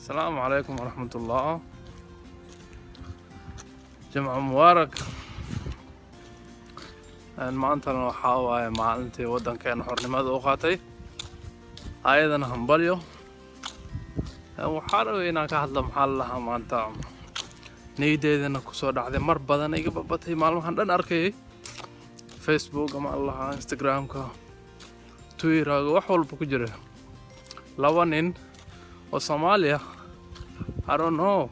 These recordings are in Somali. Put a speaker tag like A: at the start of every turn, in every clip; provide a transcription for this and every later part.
A: Asalaamu calaykum waraxmatullah. Jimco mubaarak. Maantana waxaa waaye maalintii waddankeena xornimada u qaatay. Ayadana hambalyo. Waxaa rabay inaan ka hadlo, maxaa la lahaa, maanta niyadeedana kusoo dhacday, mar badan iga babatay, maalmahan dhan arkayay Facebook ama allaha Instagramka, Twitterga, wax walba ku jira, laba nin oo Soomaaliya. I don't know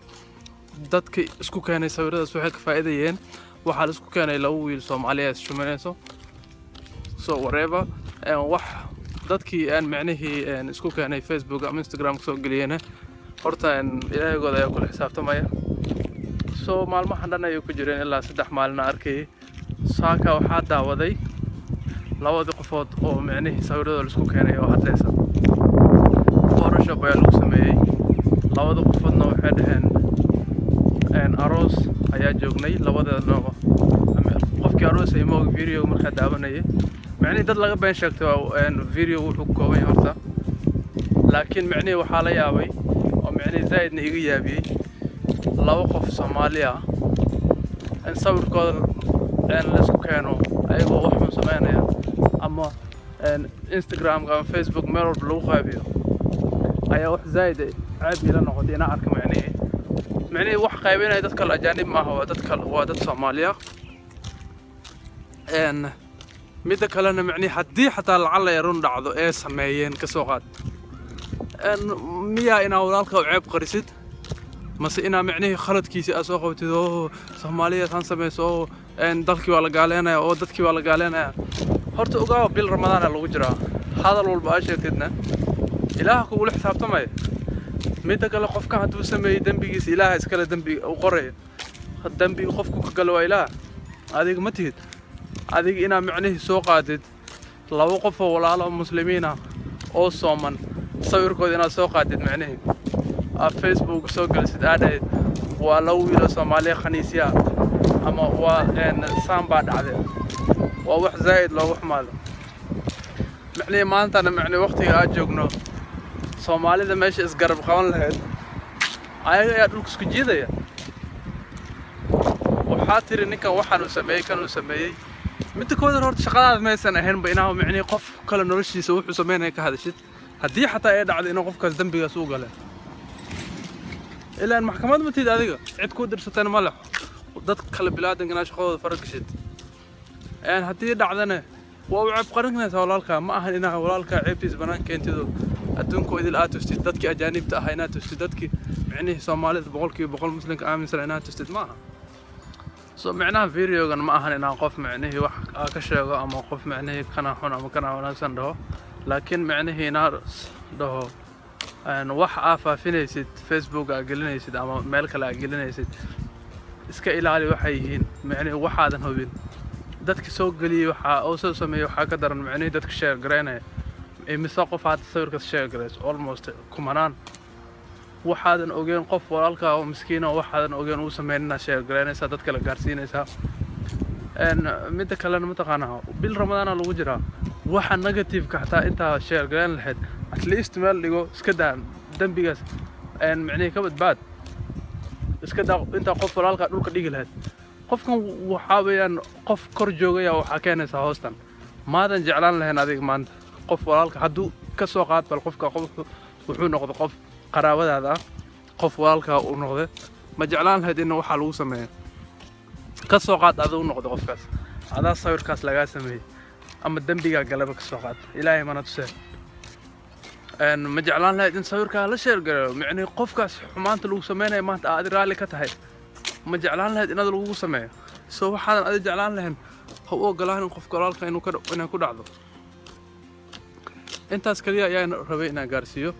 A: dadka isku keenay sawiradaas waxay ka faa'iidayeen. Waxaa la isku keenay laba wiil Soomaaliya is shuminayso. So whatever, wax dadkii aan micnihii isku keenay Facebook ama Instagram soo geliyeen, horta ilaahigooda ayaa kula xisaabtamaya. So maalmahan dhan ayay ku jireen, ilaa 3 maalina arkayay. Saaka waxaa daawaday labadii qofood oo micnihii sawiradooda la isku keenay oo hadlaysa. Photoshop ayaa lagu sameeyey. Labada qofoodna waxay dhaheen aroos ayaa joognay labadeednaba. Qofkii aroos ay mooga video markaa daawanayay, micnihii dad laga been sheegtay waa video wuxuu ku kooban yahay horta. Laakiin micnihii waxaa la yaabay oo micnihii zaa'idna iga yaabiyey, laba qof Soomaali ah in sawirkooda laisku keeno ayagoo wax xun sameynaya ama Instagramka ama Facebook meel walba lagu qaybiyo, ayaa wax zaa'id ceeb ila noqotay inaan arka. Micnihii wax qaybinaya dad kale ajaanib maaha, waa dad kale, waa dad Soomaaliya. Midda kalena, micnihii haddii xataa lacala ay run dhacdo ee sameeyeen, ka soo qaad, miyaa inaa walaalka u ceeb qarisid, mase inaa micnihii khaladkiisi aad soo qabatid oo Soomaaliya tan samayso oo dalkii waa la gaaleynaya oo dadkii waa la gaaleynaya? Horta ogaawa, bil Ramadaana lagu jiraa. Hadal walba aa sheegtidna Ilaah kugula xisaabtamaya. Midda kale, qofkan hadduu sameeyey dembigiisa, Ilaaha iskale dembiga u qoraya. Dembiga qofku ka galo waa Ilaah, adiga ma tihid. Adiga inaa micnihii soo qaadid laba qof oo walaalo oo muslimiin ah oo sooman sawirkooda inaad soo qaadid, micnihii aad Facebook soo gelisid, aad dhahid waa laba wiil oo Soomaaliya khaniisya ama waa saan baa dhacday, waa wax zaa'id loogu xumaado. Micnihii maantana, micnihi waqtiga aad joogno, Soomaalida meesha isgarab qaban lahayd ayaga ayaa dhulka isku jiidaya. Waxaa tiri ninkan waxaan uu sameeyey, kan uu sameeyey. Midda koowaad, horta shaqadaada maysan ahaynba inaa micnihii qof kale noloshiisa wuxuu sameynaya ka hadashid. Haddii xataa ay dhacdo inuu qofkaas dembigaas u galeen, ilaan maxkamad ma tihid adiga, cid kuu dirsatayna ma leh dad kale bilaadanka inaa shaqadooda fara gashid. Haddii dhacdana waa u ceeb qarinaysaa walaalkaa. Ma ahan inaa walaalkaa ceebtiisa banaan keentido, adduunka idil aad tustid, dadkii ajaanibta ahaa inaad tustid, dadkii micnihii Soomaalida 100% muslimka aaminsan inaad tustid ma aha. So micnaha videogan ma ahan inaan qof micnihii wax aa ka sheego ama qof micnihii kana xun ama kana wanaagsan dhaho, laakiin micnihii inaa dhaho wax aa faafinaysid, Facebook aa gelinaysid ama meel kale aa gelinaysid, iska ilaali. Waxay yihiin micnihii waxaadan hubin dadka soo geliyey, waxaa oo soo sameeyey. Waxaa ka daran micnihii dadka share garaynaya. Imise qof hadda sawirkaas share garayso? Almost kumanaan. Waxaadan ogeyn qof walaalkaa oo miskiina oo waxaadan ogeyn uu sameyn inaad share garaynaysaa, dad kale gaarsiinaysaa. Midda kalena, mataqaanaa, bil Ramadaana lagu jiraa. Waxa negative-ka xataa intaa share garayn lahayd, at least meel dhigo, iska daa dembigaas, micnihii ka badbaad. Iska daa intaa qof walaalkaa dhulka dhigi lahayd. Qofkan waxaa weeyaan qof kor joogaya, waxaa keenaysaa hoostan. Maadan jeclaan lahayn adiga maanta qof walaalka hadduu ka soo qaad, bal qofka qof wuxuu noqday qof qaraabadaada ah, qof walaalkaa uu noqday, ma jeclaan lahayd in waxaa lagu sameeyo? Ka soo qaad aduu noqday qofkaas, adaa sawirkaas lagaa sameeyey ama dembigaa galaba, ka soo qaad, Ilaahay mana tusee, ma jeclaan lahayd in sawirkaa la share gareeyo? Micnihii qofkaas xumaanta lagu sameynaya maanta aad raalli ka tahay, ma jeclaan lahayd inaad lagugu sameeyo? So waxaadan adi jeclaan lahayn ha u ogolaanin qofka walaalka inuu ka inay ku dhacdo. Intaas kaliya ayaan rabay inaan gaarsiiyo.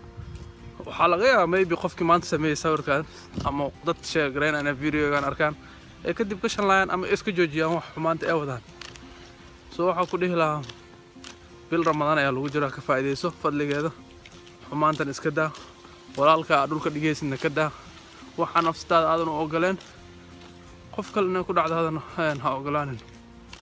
A: Waxaa laga yaabaa maybe qofkii maanta sameeyey sawirkan ama dad share gareyn inay videogan arkaan ee kadib ka shanlaayaan ama iska joojiyaan wax xumaanta ay wadaan. So waxaa ku dhihi lahaa, bil Ramadaan ayaa lagu jiraa, ka faa'iidayso fadligeeda, xumaantan iska daa, walaalka aad dhulka dhigaysidna ka daa. Waxaa nafsadaada aadan u ogoleen qof kale inay ku dhacdo hadan ha ogolaanin.